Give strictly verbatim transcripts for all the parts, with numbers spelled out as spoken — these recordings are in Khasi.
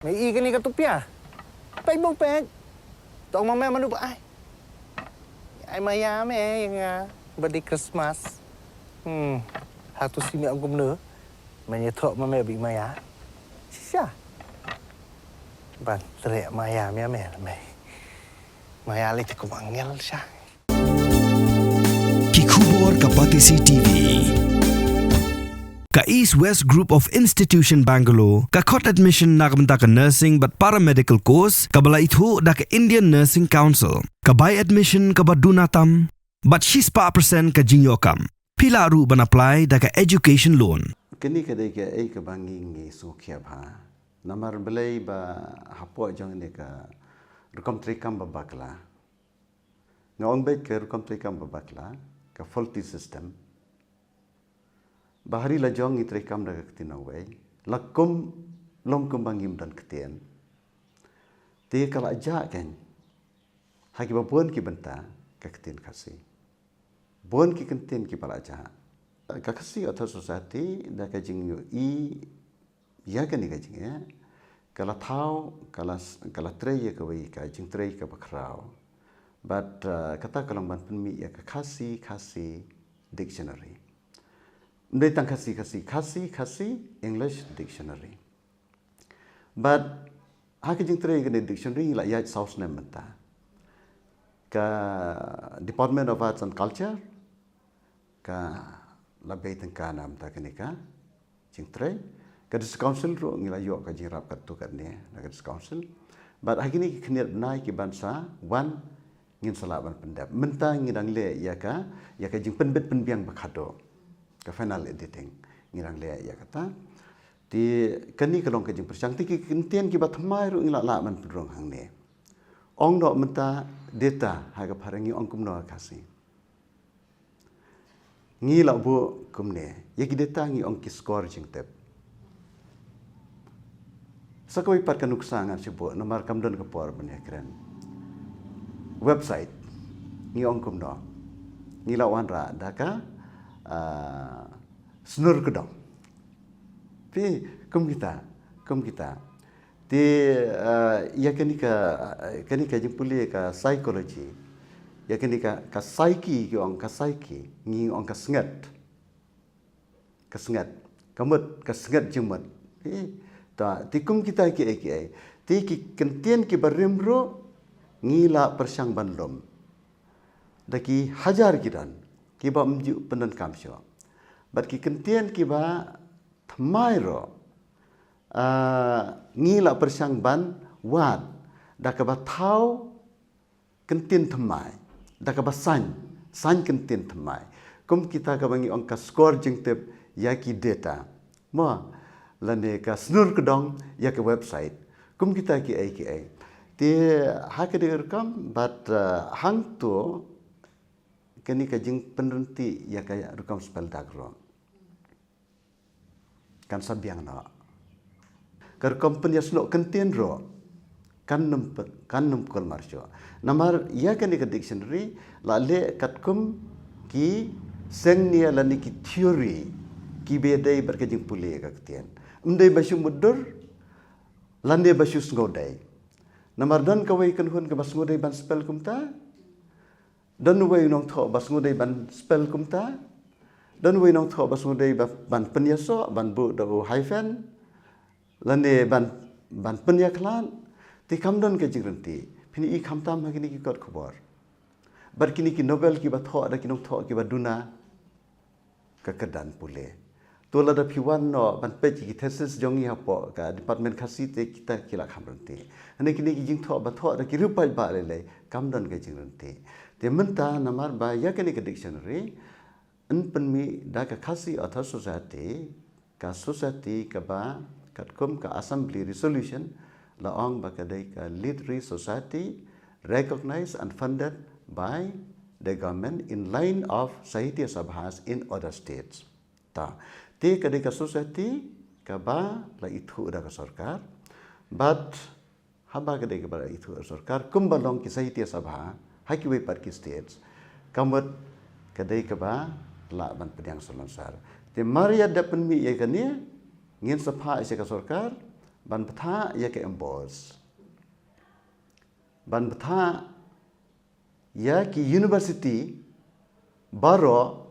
Me i kane ka tupia. Peit bok peit. Tong ma me manu ba ai. Ai maya me ïa nga ba dei Christmas. Hmm. Hatu si me ong kumno. Me ïathuh ma me ba i maya. Shisha. Ban treh maya me me me. Maya lei te kum angel sha. Ki khubor ka Batesi T V. Ka East West Group of Institution Bangalore ka khot admission na ka bynta ka nursing bad paramedical course kaba la ithuh da ka Indian Nursing Council. Ka bai admission kaba duna tam bad shispah percent ka jingïoh kam. Phi lah ruh ban apply da ka education loan. Kane ka dei kaei kaba ngi ngi sngewkhia bha. Namar balei ba hapoh jong kane ka rukom treikam ba bakla. Nga ong beit ka rukom treikam ba bakla, ka faulty system. Ba ha ri la jong ngi treikam da ka ktien nongwei, la kum long kumba ngim don ktien. Te ka la jah kein ha kiba bun ki bynta ka ktien Khasi. Bun ki kyntien kiba la jah. Ka Khasi Author Society da ka jingïohi ïa kane ka jingeh, ka la thaw, ka la s-, ka la trei ïa kawei ka jingtrei kaba khraw. Bad, uh, kata ka long ban pynmih ïa ka Khasi, Khasi dictionary. Ym dei tang Khasi, Khasi, Khasi, Khasi English dictionary. Bad ha ka jingtrei kane dictionary la ïaid saw snem mynta. Ka Department of Arts and Culture ka la bei tyngka na mynta kane ka jingtrei. Ka District Council ruh ngi la ïoh ka jingïarap katto katne na ka District Council. Bad ha kine ki khyndiat bnai ki ban sa wan ngin sa lah ban pyndep. Mynta ngi dang leh ïa ka, ïa ka jingpynbit pynbiang ba khadduh. Ka final editing ngi dang leh ïa kata. Te kane ka long ka jingpyrshang, te ki kyntien kiba thymmai ruh ngi lah lah ban pynrung hangne. Ong noh mynta data ha ka phareng ngi ong kumno ha Khasi. Ngi lah buh kumne. Ïa ki data ngi ong ki score jingtip. Sa kawei pat ka nuksa ngan shu buh namar kam don ka por ban ïakren. Website ngi ong kumno. Ngi lah wanrah da ka, ah, snurkdong. Phi, kum kita, kum kita. Te, ah, ïa kane ka, kane ka jingpule ka psychology. Ïa kane ka, ka psyche ki ong ka psyche. Ngi ong ka snget. Ka snget. Ka mut, ka snget jingmut. Phi, ta, te kum kita kiei kiei. Te ki kyntien kiba rim ruh ngi lah pyrshang ban lum. Da ki hajar ki don. Kiba ym ju pyndonkam shuh. Bad ki kyntien kiba thymmai ruh, ah, ngi lah pyrshang ban wad da kaba thaw kyntien thymmai, da kaba saiñ, saiñ kyntien thymmai. Kum kita kaba ngi ong ka score jingtip ïa ki data. Mo, lane ka snurkdong ïa ka website. Kum kita kiei kiei. Te ha ka dei rukom bad, ah, hangto kane ka jingpynryntih ïa ka rukom speldak ruh. Kan sa biang noh. Ka rukom pynïasnoh kyntien ruh kan nym pe-, kan nym kulmar shuh. Namar ïa kane ka dictionary la leh katkum ki seng nia lane ki theory kiba dei bad ka jingpule ka ktien. Ym dei ba shu mutdur lane ba shu sngewdei. Namar don kawei kynhun kaba sngewdei ban spell kumta. Don uwei u nongthoh ba sngewdei ban spell kumta. Don uwei u nongthoh ba sngewdei ba, ban pynïasoh, ban buh da u hyphen. Lane ban, ban pynïakhlad. Te kam don ka jingryntih. Phin i khamtam ha kine ki kot khubor. Bad kine ki novel kiba thoh da ki nongthoh kiba duna ka kyrdan pule. To lada phi wan noh ban peit ki thesis jong ngi hapoh ka Department Khasi te kita ki la kham ryntih. Hynrei kine ki jingthoh ba thoh da ki riewpaidbah lei lei kam don ka jingryntih. Te mynta namar ba ïa kane ka dictionary yn pynmih da ka Khasi Author Society, ka society kaba katkum ka Assembly resolution la ong ba ka dei ka literary society recognized and funded by the government in line of Sahitya Sabhas in other states. Ta, te ka dei ka society kaba la ithuh da ka sorkar, bad haba ka dei kaba la ithuh da ka sorkar, kumba long ki Sahitya Sabha ha kiwei pat ki states, ka mut ka dei kaba lah ban pdiang salonsar. Te mar ïa dep pynmih ïa kane, ngin sa phah sha ka sorkar, Ban bthah ïa ka MBOSE, ban bthah ïa ki university baroh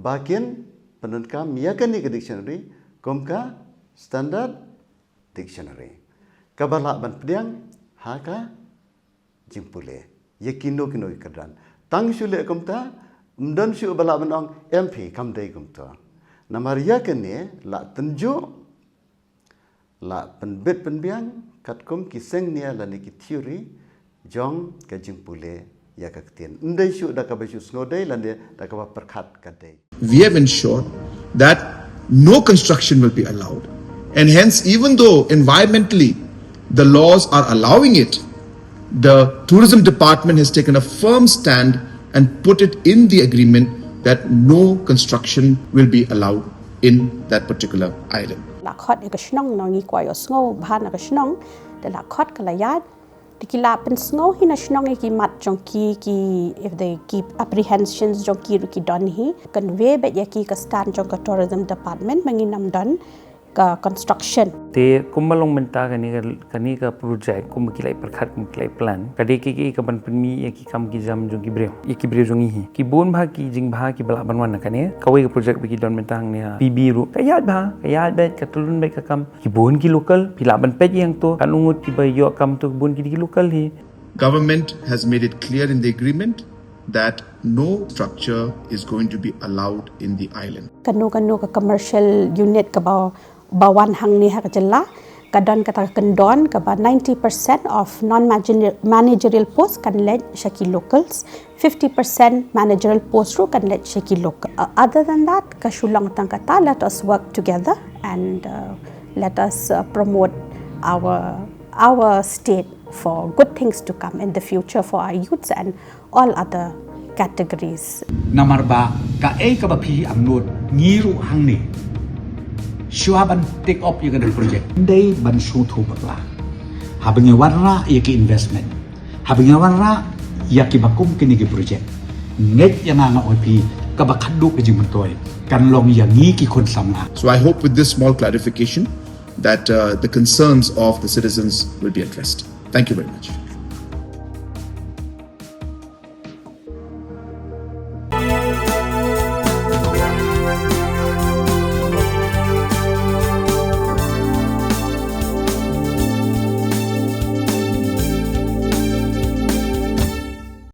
ba kin pyndonkam ïa kane ka dictionary kum ka standard dictionary kaba lah ban pdiang ha ka jingpule ïa kino kino ki kyrdan. Tang shu leh kumta, ym don shuh ba lah ban ong em phi, kam dei kumta. Namar ïa kane la tynjuh, la pynbit pynbiang katkum ki seng nia lane ki theory jong ka jingpule ïa ka ktien. Ym dei shuh da kaba shu sngewdei lane da kaba pyrkhat ka dei. We have ensured that no construction will be allowed. And hence, even though environmentally the laws are allowing it, the tourism department has taken a firm stand and put it in the agreement that no construction will be allowed in that particular island. La khot ïa ka shnong, ngi kwah ïohsngew bha na ka shnong, te la khot ka la ïaid. Te ki la pynsngew hi na shnong ïa ki mat jong ki, ki, if they keep apprehensions jong ki ruh ki don hi. Convey beit ïa ki ka stand jong ka tourism department ba ngin ym don ka construction. Te kumba long mynta kane ka, kane ka project, kumba ki la pyrkhat, kumba ki la plan, ka dei ka, ka, ka ban pynmih ïa ki kam ki jam jong ki briew, ïa ki briew jong ngi hi. Ki bun bha ki jingbha kiba lah ban wan na kane. Kawei ka project ba ki don mynta hangne ha PB ruh, ka ïaid bha, ka ïaid beit, ka tyllun beit ka kam. Ki bun ki local, phi lah ban peit ïa to, katno ngut kiba ïoh kam to, ki bun ki dei ki local hi. Government has made it clear in the agreement that no structure is going to be allowed in the island. Kano kano ka commercial unit kaba, ba wan hangne ha ka jylla, ka don kata ka kyndon kaba ninety percent of non-managerial post kan leit sha ki locals, fifty percent managerial post ruh kan leit sha ki local. Uh, other than that, ka shu long tang kata, let us work together and, uh, let us, uh, promote our, our state for good things to come in the future for our youths and all other categories. Namar ba kaei kaba phi angnud, ngi ruh hangne, shuwa ban take up ïa kane ka project, ym dei ban sngewthuh bakla. Haba ngi wanrah ïa ki investment, haba ngi wanrah ïa kiba kum kine ki project, ngeit ïa nga, nga ong ïa phi, kaba khadduh ka jingmyntoi kan long ïa ngi ki khun samla. So I hope with this small clarification that, uh, the concerns of the citizens will be addressed. Thank you very much.